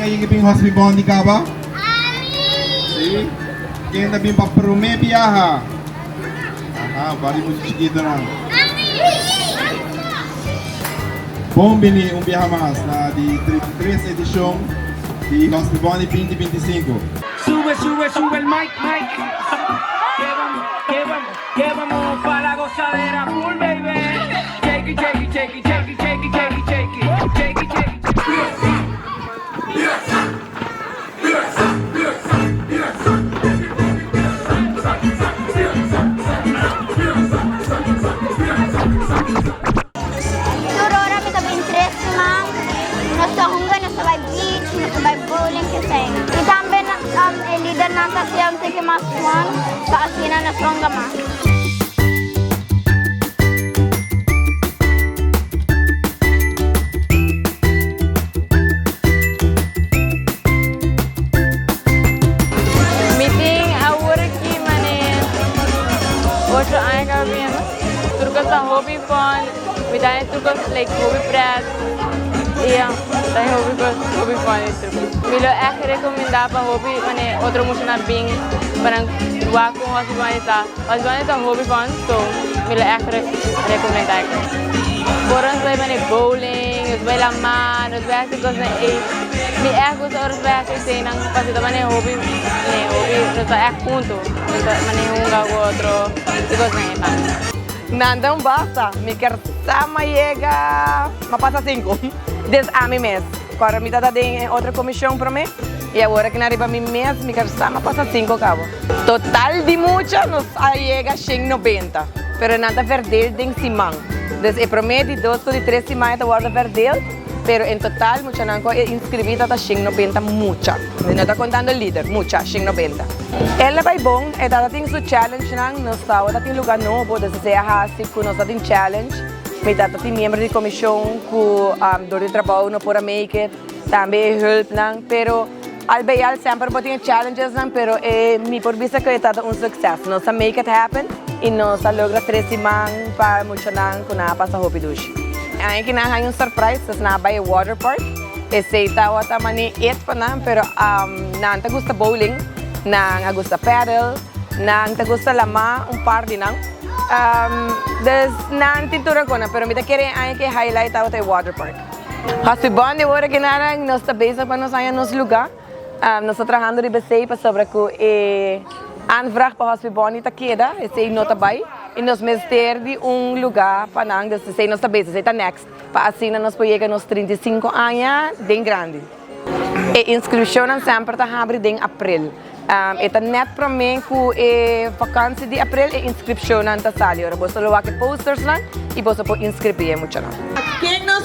Ken a yega bin Hospital Bondi kaba? Si? Ken ta bin pa promé biaha? Aha, bari mucha chikitonan. Bon bini un biaha mas na di 33 edishon di Hospital Bondi 2025. Sube, sube, sube el mic, mic. Que vamos, que vamos, que vamos pa la gozadera full, baby. Shake it, shake it, shake it, shake it, shake it, shake it, shake it, shake it, shake it. Tur ora mi ta bin tres siman, nos ta hunga, nos ta bai beach, nos ta bai bowling, kesei. I tambe e lidernan ta hasié un tiki mas fun pa asina nos hunga mas. Mi tin awor aki mane ocho aña kaba biendo. Tur kos ta hopi fun. Mi ta haña tur kos like hopi pret. I ya, ta haña hopi kos hopi fun i tur kos. Mi lo ègt rekomendá pa hopi mane otro muchanan bin pa nan wak kon Hòspi Bòni ta. Hòspi Bòni ta hopi fun so mi lo ègt rekomendá e kos. Por nos bai mane bowling, nos bai lamá, nos bai hasi kosnan ei. Mi ègt gusta ora nos bai hasi eseinan pasobra ta mane hopi hopi nos ta ègt huntu. Nos ta mane hunga ku otro i kosnan ei tambe. Nan ta un basta. Mi ker sa m'a yega, m'a pasa sinku. Des ami mes. Ku ora mi ta den e otro komishon promé i awor aki nan riba mi mes mi ker sa m'a pasa sinku kabo. Total di mucha nos a yega shen nobenta, pero nan ta verdeel den siman. Dus e promé, di dos ku di tres siman e ta wòrdu verdeel, pero en total muchanan ku a inskribí ta ta shen nobenta mucha. Mi no ta kontando lider, mucha, shen nobenta. El a bai bon, e tata tin su challengenan, nos tabata tin lugá nobo, dus esei a hasi ku nos ta tin challenge. Mi tata tin miembro di komishon ku dor di trabou no por a make it, tambe e hulpnan, pero al bij al semper bo tin e challengesnan, pero e mi por bisa ku e tata un succes. Nos a make it happen i nos a logra tres siman pa muchanan ku nan a pasa hopi dushi. Aña ki nan haña un surprise, dus nan a bai e water park. Esei tabata mane it pa nan, pero nan ta gusta bowling, nan a gusta paddle, nan ta gusta lamá, un par di nan. Dus nan tin tur akona, pero mi ta kere e aña ki e highlight tabata e water park. Hasi bon di ora ki nan nos ta bezig pa nos haña nos lugá. Nos ta trahando riba esei pasobra ku e aanvraag pa Hospi Boni ta keda, esei no ta bai i nos mester di un lugá pa nan, dus esei nos ta bezig, esei ta next pa asina nos por yega nos 35 aña den grandi. E inskripshonnan semper ta habri den april. E ta nèt promé ku e vakansi di april e inskripshonnan ta sali. Ora boso lo wak e postersnan i boso por inskribí e muchanan. Ken nos.